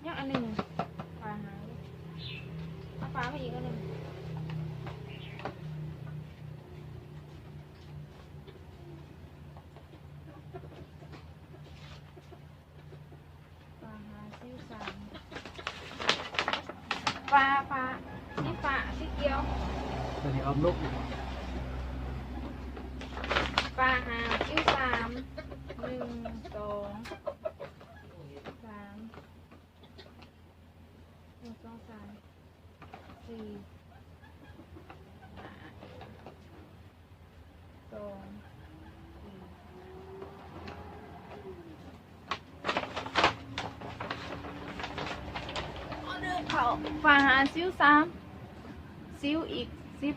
ຍັງອັນໜຶ່ງ ປາຫາ ເອົາປາມາອີກອັນໜຶ່ງ ປາຫາຊິວສາມ ປາ ປາ ສີຟ້າ ສີຂຽວ ຕົວນີ້ອອມລຸກ ປາຫາຊິວສາມ ໜຶ່ງ ສອງ ສາມ ໜຶ່ງ ສອງ ສາມ ສີ່ ຫ້າ ສອງ ສີ່ ປາຫາຊິວສາມ ຊິວອີກສິບ.